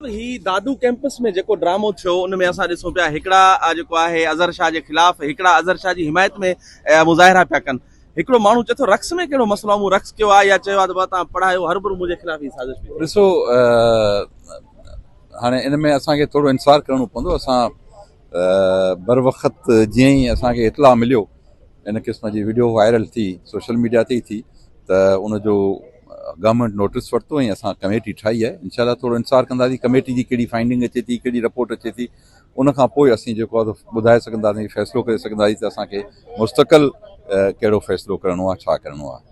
هي Dadu campus ۾ جيڪو ڊرامو ٿيو ان ۾ اسان ڏسون پيا هڪڙا جيڪو آهي اظهر شاهه جي خلاف هڪڙا اظهر شاهه جي حمايت ۾ مظاهرا پيا ڪن هڪڙو ماڻهو چئي ٿو رقص ۾ ڪهڙو مسئلو آهي مون رقص ڪيو آهي يا چيو آهي ته بابا توهان پڙهايو هربرو منهنجي خلاف هي سازش پئي ٿئي. ڏسو هاڻي ان ۾ اسان کي ٿورو انصار ڪرڻو پوندو اسان بروقت جيئن ئي اسان کي اطلاع مليو ان قسم جي وڊيو وائرل ٿي سوشل ميڊيا تي ئي ٿي ته ان جو گورنمينٽ نوٽس ورتو ۽ اسان ڪميٽي ٺاهي آهي انشاء الله ٿورو انتظار ڪنداسين ڪميٽي جي ڪهڙي فائنڊنگ اچي ٿي ڪهڙي رپورٽ اچي ٿي ان کان پوء اسين جيڪو آهي ٻڌائي سگهنداسين فيصلو ڪري سگهنداسين ته اسان کي مستقل ڪهڙو فيصلو ڪرڻو آهي ڇا ڪرڻو آهي.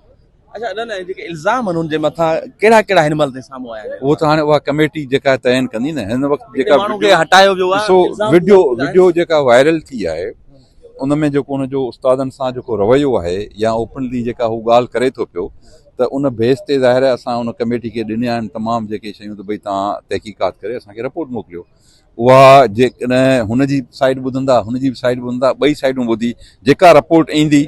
اڇا نه نه جيڪي الزام آهن ان جي مٿان ڪهڙا ڪهڙا هن مهل تائين سامهون آيا آهن؟ اهو ته هاڻي اها ڪميٽي جيڪا تعين ڪندي نه هن وقت جيڪا ماڻهو کي هٽايو ويو آهي ڏسو وڊيو وڊيو جيڪا وائرل ٿي آهي ان ۾ جيڪو ان جو استادن سان جيڪو رويو آهي يا اوپنلي جيڪا هو ڳالهه ڪري ٿو پيو ته ان بيس تي ظاهر آهي اسان ان ڪميٽي کي ڏنيا آهن تمام جيڪي شيون ته ڀئي توهان تحقيقات ڪري اسان کي رپورٽ موڪليو اها جيڪڏهن هن جي سائيڊ ٻڌندا هن جي به سائيڊ ٻڌندا ٻئي سائيڊون ٻڌي جيڪا رپورٽ ايندي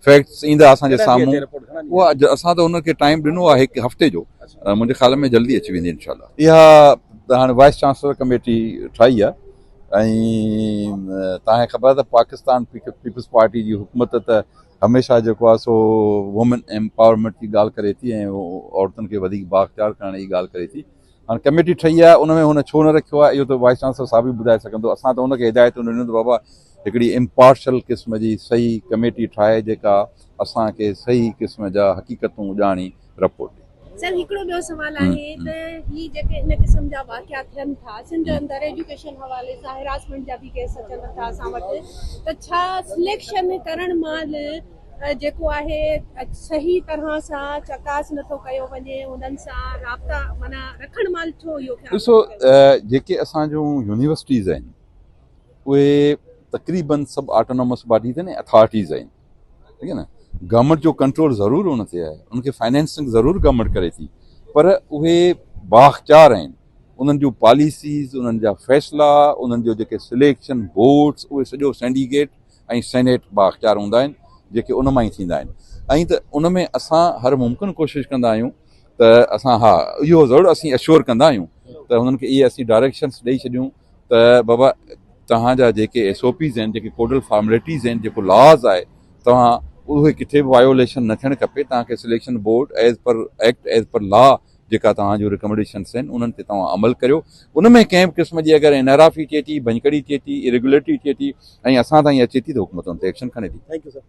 فيڪٽس ايندا اسان جي سامهون اها اسان ته ان کي ٽائيم ڏنو آهي هڪ هفتي جو منهنجي خيال ۾ جلدي اچي ويندي انشاء الله اها ته هاڻي وائس چانسلر ڪميٽي ٺاهي آهي ۽ توهان کي خبر آهي ته پاڪستان پيپلز پارٽي جي حڪومت ته هميشه جيڪو آهي سو وومين ايمپاورمينٽ جي ڳالهه ڪري ٿي ۽ عورتن کي وڌيڪ بااختيار ڪرڻ جي ڳالهه ڪري ٿي هاڻي ڪميٽي ٺهي آهي ان ۾ هن ڇو نه رکيو آهي اهو ته وائيس چانسلر صاحب ئي ٻڌائي سگهندو اسان ته ان کي هدايتون ڏنيون ته بابا هڪڙي امپارشل قسم جي صحيح ڪميٽي ٺاهي جيڪا اسان کي صحيح قسم جا حقيقتون ڄاڻي رپورٽ ڏي. سر هڪڙو ٻيو سوال آهي ته هي جيڪي ان قسم جا واقعا ٿين ٿا سنڌ اندر ايجوڪيشن حوالي سان هراسمينٽ جا به ڪيس اچن ٿا اسان وٽ ته ڇا سليڪشن ڪرڻ مهل جيڪو آهي صحيح طرح سان چڪاس نٿو ڪيو وڃي انهن سان رابطا معنيٰ رکڻ مهل ڇو اهو خيال ڏسو جيڪي اسان جون يونيورسٽيز آهن اهي تقريبن سڀ آٽونومس باڊيز آهن ۽ اٿارٽيز آهن ٺيڪ آهي نه گورنمينٽ جو ڪنٽرول ضرور ان تي آهي ان کي فائنينسنگ ضرور گورنمينٽ ڪري ٿي پر اهي بااختيار آهن انهن جون پاليسيز انهن جا فيصلا انهن جو جيڪي سليڪشن بورڊس اهي سڄو سينڊيڪيٽ ۽ سينيٽ بااختيار هوندا آهن جيڪي ان مان ئي ٿيندا آهن ۽ ته ان ۾ اسان هر ممڪن ڪوشش ڪندا آهيون ته اسان ها اهو ضرور اسين اشور ڪندا آهيون ته هنن کي اهي اسين ڊائريڪشنس ڏئي ڇڏيون ته بابا توهان جا جيڪي ايس او پيز آهن جيڪي ڪوڊل فارملٽيز آهن جيڪو لاز آهي توهان اهي ڪٿي به وايوليشن نه ٿيڻ کپي توهان کي selection board as per act as per law جيڪا توهان جون ريڪمينڊيشنس آهن انهن تي توهان عمل ڪريو ان ۾ ڪنهن به قسم جي اگر انحرافي ٿئي ٿي ڀڃڪڙي ٿئي ٿي اريگولرٽي ٿئي ٿي ۽ اسان تائين اچي ٿي ته حڪومت ان تي ايڪشن کڻي ٿي. Thank you sir.